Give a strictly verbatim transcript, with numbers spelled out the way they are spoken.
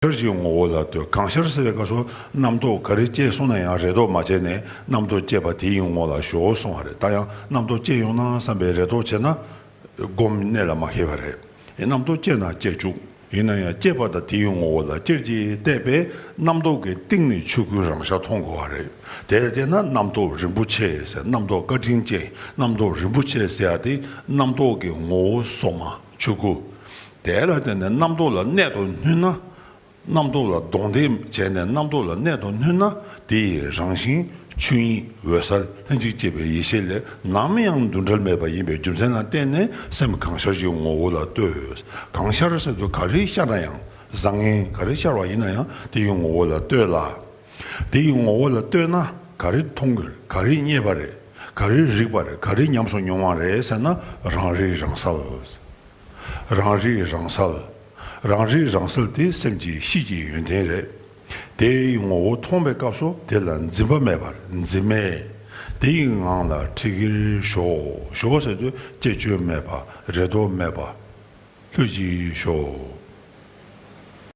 ཤར་གྱི་ངོ་བོ་ལ་ལྟོས། གང་ཤར་ཟེར་བའི་སྐབས་སུ་རྣམ་རྟོག་ག་རེ་སྐྱེས་སོང་ན་ཡང་རེ་དོགས་མ་བྱས་ནས་རྣམ་རྟོག་སྐྱེས་པ་དེ་ཡི་ངོ་བོ་ལ་ཞོག་གསུང་བ་རེད། ད་ཡང་རྣམ་རྟོག་སྐྱེས་ཡོང་ན་བསམ་པའི་རེ་དོགས་བྱས་ན་སྒོམ་གནད་ལ་མ་འཁེལ་བ་རེད། རྣམ་རྟོག་སྐྱེས་ན་སྐྱེས་བཅུག་ཡིན་ན་ཡང་སྐྱེས་པ་དང་དེ་ཡི་ངོ་བོ་ལ་སྐྱེར་གྱིས་བལྟས་པས་རྣམ་རྟོག་གི་གཏིང་ནས་ཆོས་སྐུའི་རང་ཤར་མཐོང་དགོས་པ་རེད། དེ་ལ་བརྟེན་ན་རྣམ་རྟོག་རིན་པོ་ཆེ་ཟེར། རྣམ་རྟོག་བཀའ་དྲིན་ཅན། རྣམ་རྟོག་རིན་པོ་ཆེ་ཟེར་ཡ་དེ་རྣམ་རྟོག་གི་ངོ་བོ་སོ་མ་ཆོས་སྐུ། དེ་ལ་བརྟེན་ནས་རྣམ་རྟོག་ལ་གནད་དུ་བསྣུན་ན། རྣམ་རྟོག་ལ་གདོང་གཏད་བྱས་ནས་རྣམ་རྟོག་ལ་གནད་དུ་བསྣུན་ན། དེ་ཡི་རང་བཞིན་ཆོས་ཉིད་འོད་གསལ་ལྷན་ཅིག་སྐྱེས་པའི་ཡེ་ཤེས་ལས་ནམ་ཡང་འདུ་འབྲལ་མེད་པ་ཡིན་པའི་རྒྱུ་མཚན་ལ་བརྟེན་ནས་སེམས་གང་ཤར་གྱི་ངོ་བོ་ལ་ལྟོས། གང་ཤར་ཟེར་དུས་ག་རེ་ཤར་ན་ཡང་། བཟང་ངན་ག་རེ་ཤར་བ་ཡིན་ན་ཡང་དེ་ཡི་ངོ་བོ་ལ་ལྟོས་ལ། དེ་ཡི་ངོ་བོ་ལ་ལྟོས་ན་ག་རེ་མཐོང་གི་རེད། ག་རེ་རྙེད་པ་རེད། ག་རེ་རིག་པ་རེད། ག་རེ་ཉམས་སུ་མྱོང་བ་རེད་ཟེར་ན། རང་རིག་རང་གསལ། རང་རིག་རང་གསལ། རང་རིག་རང་གསལ་དེ་སེམས་ཀྱི་གཤིས་ཀྱི་ཡོན་ཏན་རེད། དེ་ཡི་ངོ་བོ་མཐོང་བའི་སྐབས་སུ་དེ་ལ་འཛིན་པ་མེད་པར། འཛིན་མེད། དེ་ཡི་ངང་ལ་ཁྲིད་གིར་ཞོག་ཞོག་ཟེར་དུས་བཅས་བཅོས་མེད་པ། རེ་དོགས་མེད་པ། ལྷོད་ཀྱིས་ཞོག